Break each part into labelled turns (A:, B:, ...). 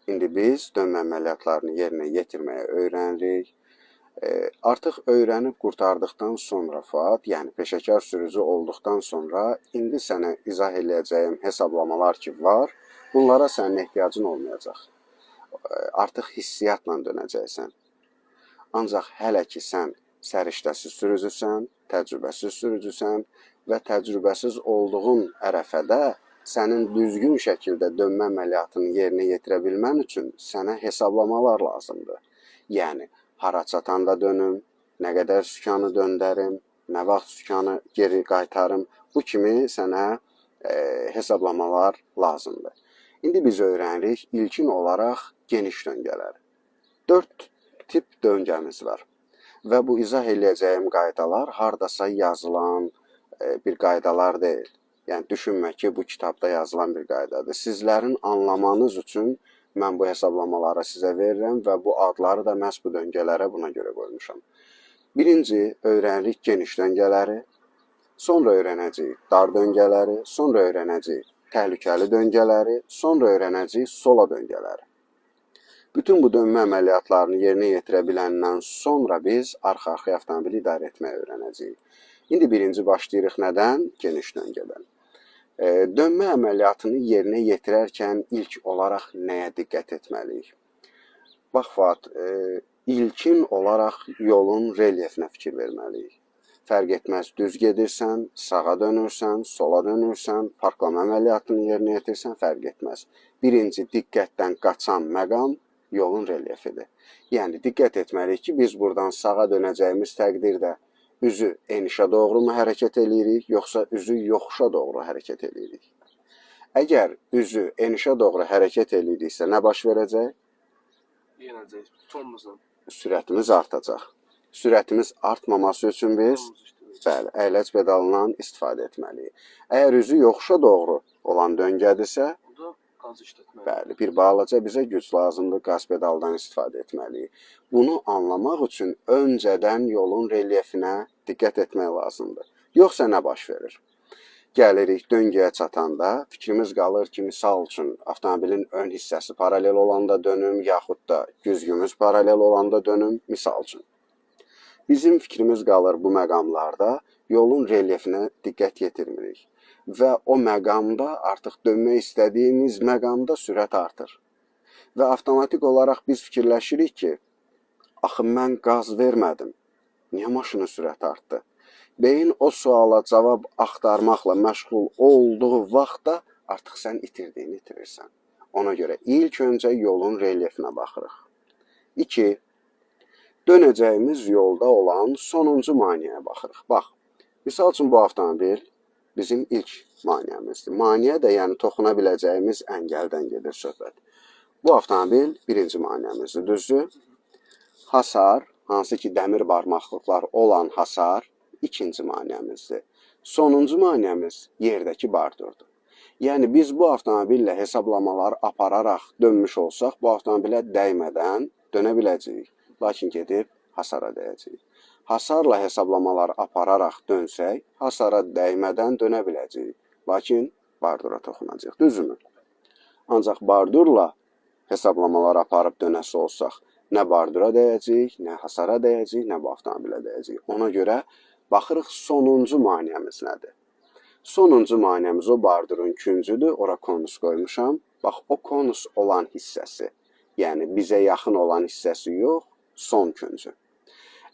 A: İndi biz dönmə əməliyyatlarını yerinə yetirməyə öyrənirik. Artıq öyrənib qurtardıqdan sonra Fuad, yəni peşəkar sürücü olduqdan sonra indi sənə izah eləyəcəyim hesablamalar ki var, bunlara sənin ehtiyacın olmayacaq. Artıq hissiyatla dönəcəksən. Ancaq hələ ki sən səriştəsiz sürücüsən, təcrübəsiz sürücüsən və təcrübəsiz olduğun ərəfədə sənin düzgün şəkildə dönmə əməliyyatını yerinə yetirə bilmən üçün sənə hesablamalar lazımdır. Yəni, hara çatanda dönüm, nə qədər sükanı döndərim, nə vaxt sükanı geri qaytarım, bu kimi sənə hesablamalar lazımdır. İndi biz öyrənirik ilkin olaraq geniş döngələri. 4 tip döngəmiz var və bu izah eləyəcəyim qaydalar hardasa yazılan bir qaydalar deyil. Yəni, düşünmə ki, bu kitabda yazılan bir qaydadır. Sizlərin anlamanız üçün mən bu hesablamaları sizə verirəm və bu adları da məhz bu döngələrə buna görə qoymuşam. Birinci, öyrənirik geniş döngələri, sonra öyrənəcəyik dar döngələri, sonra öyrənəcəyik təhlükəli döngələri, sonra öyrənəcəyik sola döngələri. Bütün bu dönmə əməliyyatlarını yerinə yetirə biləndən sonra biz arxa-arxaya avtomobili idarə etməyi öyrənəcəyik. İndi birinci başlayırıq nədən? Geniş döngədən. Dönmə əməliyyatını yerinə yetirərkən ilk olaraq nəyə diqqət etməliyik? Bax Fuad, ilkin olaraq yolun relyefinə fikir verməliyik. Fərq etməz, düz gedirsən, sağa dönürsən, sola dönürsən, parklama əməliyyatını yerinə yetirsən, fərq etməz. Birinci diqqətdən qaçan məqam yolun relyefidir. Yəni, diqqət etməliyik ki, biz buradan sağa dönəcəyimiz təqdirdə üzü enişə doğru mu hərəkət eləyirik, yoxsa üzü yoxuşa doğru hərəkət eləyirik? Əgər üzü enişə doğru hərəkət eləyiriksə, nə baş verəcək?
B: Yenəcək, tormozla.
A: Sürətimiz artacaq. Sürətimiz artmaması üçün biz bəli, əyləc pedalından istifadə etməliyik. Əgər üzü yoxuşa doğru olan döngədirsə,
B: qaz işlətməliyik.
A: Bəli, bir balaca bizə güc lazımdır, qaz pedaldan istifadə etməliyik. Bunu anlamaq üçün öncədən yolun relyefinə diqqət etmək lazımdır. Yoxsa nə baş verir? Gəlirik döngəyə çatanda, fikrimiz qalır ki, misal üçün avtomobilin ön hissəsi paralel olanda dönüm, yaxud da güzgümüz paralel olanda dönüm, misal üçün. Bizim fikrimiz qalır bu məqamlarda yolun relyefinə diqqət yetirmirik. Və o məqamda artıq dönmək istədiyimiz məqamda sürət artır. Və avtomatik olaraq biz fikirləşirik ki, axı mən qaz vermədim, niyə maşının sürəti artdı? Beyin o suala cavab axtarmaqla məşğul olduğu vaxtda artıq sən itirdiyini itirirsən. Ona görə ilk öncə yolun relyefinə baxırıq. 2. Dönəcəyimiz yolda olan sonuncu maneəyə baxırıq. Bax, misal üçün bu avtomobil bizim ilk maneəmizdir. Maneə də yəni toxuna biləcəyimiz əngəldən gedir söhbət. Bu avtomobil birinci maneəmizdir, düzdür? Hasar, hansı ki dəmir barmaqlıqlar olan hasar ikinci maneəmizdir. Sonuncu maneəmiz yerdəki bardurdur. Yəni biz bu avtomobillə hesablamalar apararaq dönmüş olsaq, bu avtomobilə dəymədən dönə biləcəyik. Lakin gedib hasara dəyəcəyik. Hasarla hesablamalar apararaq dönsək, hasara dəymədən dönə biləcəyik. Lakin bardura toxunacaq, düzdürmü? Ancaq bardurla hesablamalar aparıb dönəsi olsaq, nə bardura dəyəcəyik, nə hasara dəyəcəyik, nə bu avtomobilə dəyəcəyik. Ona görə baxırıq sonuncu maneəmiz nədir? Sonuncu maneəmiz o bardurun küncüdür, ora konus qoymuşam. Bax, o konus olan hissəsi, yəni bizə yaxın olan hissəsi yox, son küncü.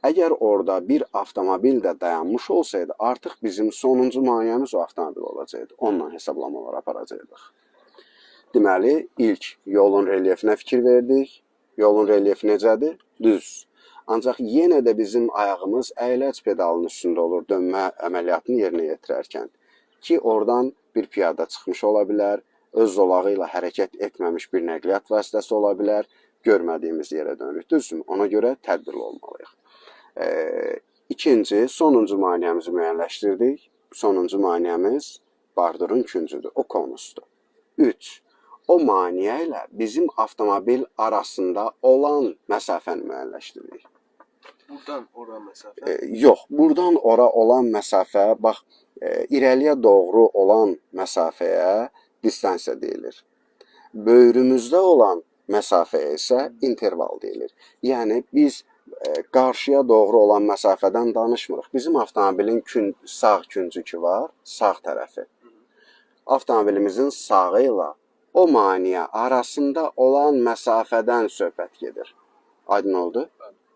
A: Əgər orada bir avtomobil də dayanmış olsaydı, artıq bizim sonuncu maneəmiz o avtomobil olacaqdı. Onunla hesablamalar aparacaqdıq. Deməli, ilk yolun relyefinə fikir verdik. Yolun relyefi necədir? Düz. Ancaq yenə də bizim ayağımız əyləc pedalının üstündə olur dönmə əməliyyatını yerinə yetirərkən. Ki, oradan bir piyada çıxmış ola bilər, öz zolağı ilə hərəkət etməmiş bir nəqliyyat vasitəsi ola bilər, görmədiyimiz yerə dönürük. Düzdürmü? Ona görə tədbirli olmalıyıq. İkinci, sonuncu maneəmizi müəyyənləşdirdik. Sonuncu maneəmiz bardurun küncüdür, o konusdur. 3. O maneə ilə bizim avtomobil arasında olan məsafəni müəyyənləşdiririk.
B: Buradan ora məsafə?
A: Yox, buradan ora olan məsafə, bax, irəliyə doğru olan məsafəyə distansiya deyilir. Böyrümüzdə olan Məsafəyə isə interval deyilir. Yəni biz qarşıya doğru olan məsafədən danışmırıq. Bizim avtomobilin sağ küncü var, sağ tərəfi. Avtomobilimizin sağı ilə o maneə arasında olan məsafədən söhbət gedir. Aydın oldu?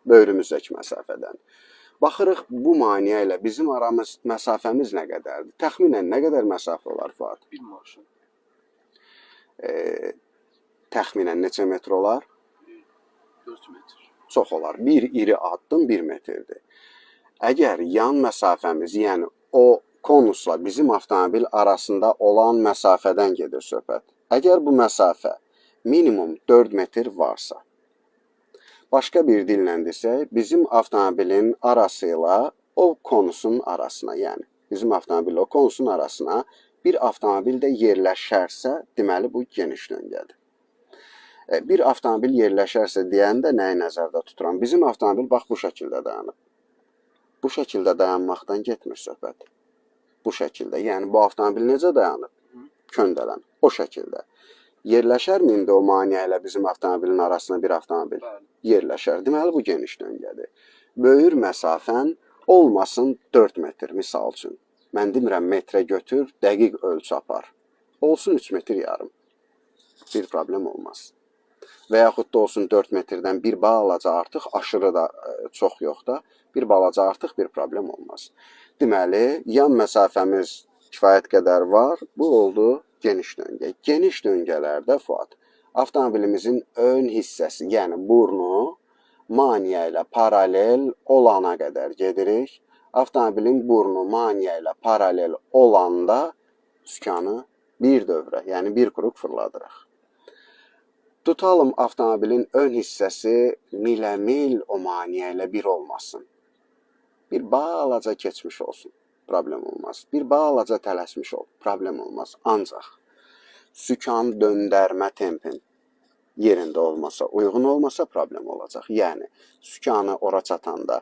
A: Böyrümüzdəki məsafədən. Baxırıq bu maneə ilə bizim aramız məsafəmiz nə qədərdir? Təxminən nə qədər məsafə olar Fuad?
B: Bir maşın.
A: Təxminən neçə metr olar?
B: 4 metr.
A: Çox olar. Bir iri addım 1 metrdir. Əgər yan məsafəmiz, yəni o konusla bizim avtomobil arasında olan məsafədən gedir söhbət. Əgər bu məsafə minimum 4 metr varsa, başqa bir dillə desək, bizim avtomobilin arası ilə o konusun arasına, yəni bizim avtomobillə o konusun arasına bir avtomobil də yerləşərsə, deməli bu geniş döngədir. Bir avtomobil yerləşərsə deyəndə nəyi nəzərdə tuturam? Bizim avtomobil bax bu şəkildə dayanıb. Bu şəkildə dayanmaqdan getmir söhbət. Bu şəkildə. Yəni bu avtomobil necə dayanıb? Köndələn. O şəkildə. Yerləşərmi indi o maneə ilə bizim avtomobilin arasına bir avtomobil?
B: Bəli.
A: Yerləşər. Deməli bu geniş döngədir. Böyür məsafən olmasın 4 metr misal üçün. Mən demirəm metrə götür, dəqiq ölçü apar. Olsun 3 metr yarım. Bir problem olmaz. Və yaxud da olsun 4 metrdən bir balaca artıq, aşırı da çox yox da, bir balaca artıq bir problem olmaz. Deməli, yan məsafəmiz kifayət qədər var. Bu oldu geniş döngə. Geniş döngələrdə Fuad, avtomobilimizin ön hissəsi, yəni burnu maneə ilə paralel olana qədər gedirik. Avtomobilin burnu maneə ilə paralel olanda sükanı bir dövrə, yəni bir kruq fırladırıq. Tutalım avtomobilin ön hissəsi milə-mil o maneə ilə bir olmasın. Bir balaca keçmiş olsun, problem olmaz. Bir balaca tələsmiş ol, problem olmaz. Ancaq sükan döndərmə tempin yerində olmasa, uyğun olmasa problem olacaq. Yəni sükanı ora çatanda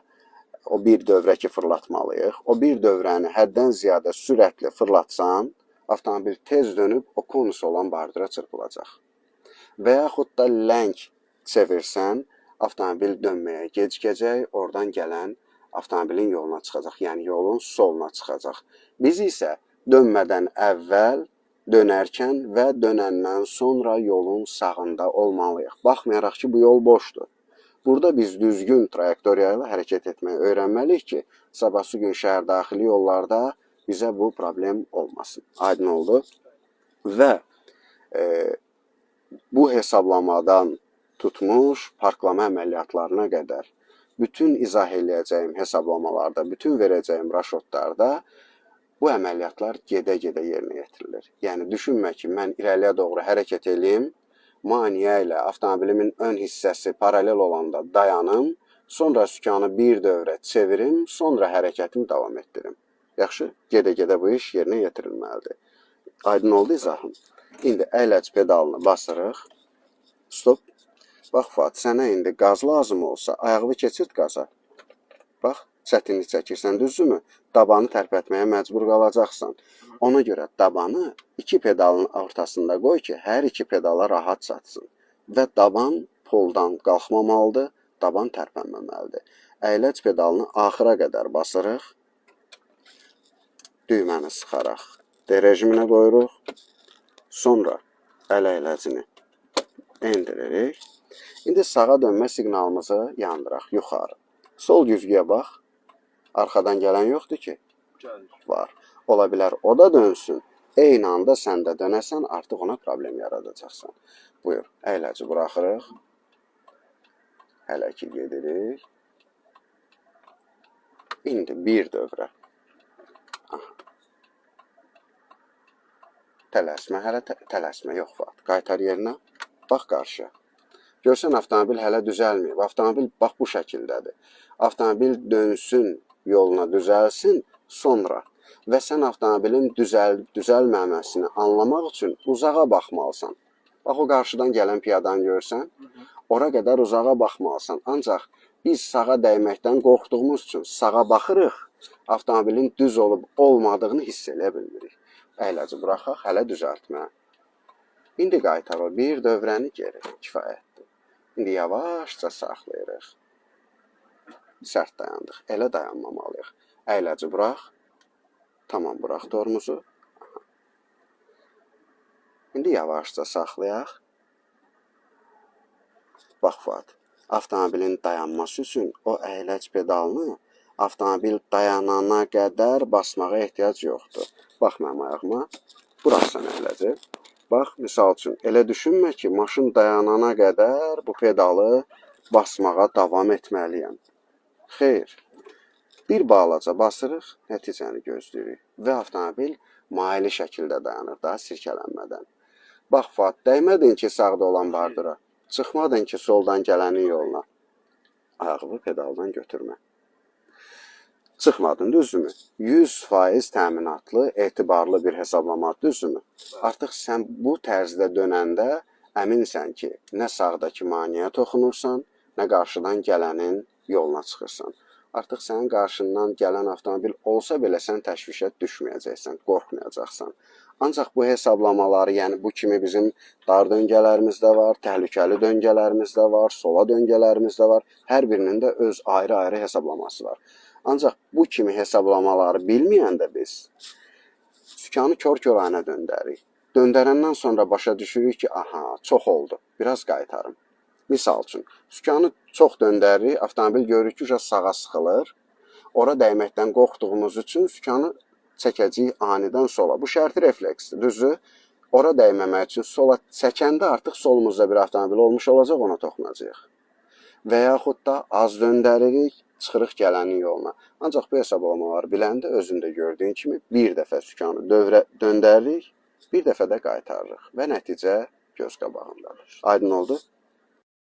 A: o bir dövrə ki fırlatmalıyıq. O bir dövrəni həddən ziyadə sürətli fırlatsan, avtomobil tez dönüb o konus olan bardıra çırpılacaq. Və yaxud da ləng çevirsən, avtomobil dönməyə gecikəcək, oradan gələn avtomobilin yoluna çıxacaq, yəni yolun soluna çıxacaq. Biz isə dönmədən əvvəl, dönərkən və dönəndən sonra yolun sağında olmalıyıq. Baxmayaraq ki, bu yol boşdur. Burada biz düzgün trayektoriya ilə hərəkət etməyi öyrənməliyik ki, sabahsı gün şəhər daxili yollarda bizə bu problem olmasın. Aydın oldu? Və bu hesablamadan tutmuş parklama əməliyyatlarına qədər bütün izah eləyəcəyim hesablamalarda, bütün verəcəyim raşotlarda bu əməliyyatlar gedə-gedə yerinə yetirilir. Yəni düşünmə ki, mən irəliyə doğru hərəkət eləyim, maneə ilə avtomobilimin ön hissəsi paralel olanda dayanım, sonra sükanı bir dövrə çevirim, sonra hərəkətimi davam etdirim. Yaxşı, gedə-gedə bu iş yerinə yetirilməlidir. Aydın oldu izahım? İndi əyləc pedalını basırıq. Stop. Bax Fuad, sənə indi qaz lazım olsa, ayağını keçirt qaza. Bax, çətinlik çəkirsən, düzdürmü? Dabanı tərpətməyə məcbur qalacaqsan. Ona görə dabanı iki pedalın ortasında qoy ki, hər iki pedala rahat çatsın. Və daban poldan qalxmamalıdır, daban tərpənməməlidir. Əyləc pedalını axıra qədər basırıq. Düyməni sıxaraq D rejiminə qoyuruq. Sonra əl əyləcini endiririk. İndi sağa dönmə siqnalımızı yandıraq yuxarı. Sol güzgüyə bax. Arxadan gələn yoxdur ki?
B: Gəlir.
A: Var. Ola bilər o da dönsün. Eyni anda sən də dönəsən, artıq ona problem yaradacaqsan. Buyur, əyləci buraxırıq. Hələ ki gedirik. İndi bir dövrə. Aha. Tələsmə, hələ tələsmə yox Fuad. Qaytar yerinə, bax qarşıya. Görsən avtomobil hələ düzəlməyib. Avtomobil bax bu şəkildədir. Avtomobil dönsün, yoluna düzəlsin, sonra və sən avtomobilin düzəlib düzəlməməsini anlamaq üçün uzağa baxmalısan. Bax o qarşıdan gələn piyadanı görsən, ora qədər uzağa baxmalısan. Ancaq biz sağa dəyməkdən qorxduğumuz üçün sağa baxırıq, avtomobilin düz olub olmadığını hiss eləyə bilmirik. Əyləci buraxaq, hələ düzəltmə. İndi qaytar o bir dövrəni geri, kifayətdir. İndi yavaşca saxlayırıq. Sərt dayandıq. Elə dayanmamalıyıq. Əyləci burax. Tamam, burax tormozu. İndi yavaşca saxlayaq. Bax Fuad, avtomobilin dayanması üçün o əyləc pedalını avtomobil dayanana qədər basmağa ehtiyac yoxdur. Bax mənim ayağıma. Buraxsan əyləci. Bax, misal üçün, elə düşünmə ki, maşın dayanana qədər bu pedalı basmağa davam etməliyəm. Xeyr. Bir balaca basırıq, nəticəni gözləyirik və avtomobil maili şəkildə dayanır, daha sirkələnmədən. Bax Fuad, dəymədin ki, sağda olan bardıra. Çıxmadın ki, soldan gələnin yoluna. Ayağını pedaldan götürmə. Çıxmadın, düzdürmü? 100% təminatlı, etibarlı bir hesablama, düzdürmü? Artıq sən bu tərzdə dönəndə əminsən ki, nə sağdakı maneəyə toxunursan, nə qarşıdan gələnin yoluna çıxırsan. Artıq sənin qarşından gələn avtomobil olsa belə sən təşvişə düşməyəcəksən, qorxmayacaqsan. Ancaq bu hesablamaları, yəni bu kimi bizim dar döngələrimiz də var, təhlükəli döngələrimiz də var, sola döngələrimiz də var. Hər birinin də öz ayrı-ayrı hesablaması var. Ancaq bu kimi hesablamaları bilməyəndə biz sükanı kor-koranə döndəririk. Döndərəndən sonra başa düşürük ki, aha, çox oldu, biraz qaytarım. Misal üçün, sükanı çox döndəririk, avtomobil görürük ki, sağa sıxılır. Ora dəyməkdən qorxduğumuz üçün sükanı çəkəcəyik anidən sola. Bu şərti refleksdir, düzdür? Ora dəyməmək üçün sola çəkəndə artıq solumuzda bir avtomobil olmuş olacaq, ona toxunacağıq. Və yaxud da az döndəririk, çıxırıq gələnin yoluna. Ancaq bu hesablamaları biləndə özün də gördüyün kimi bir dəfə sükanı döndəririk, bir dəfə də qaytarırıq və nəticə göz qabağındadır. Aydın oldu?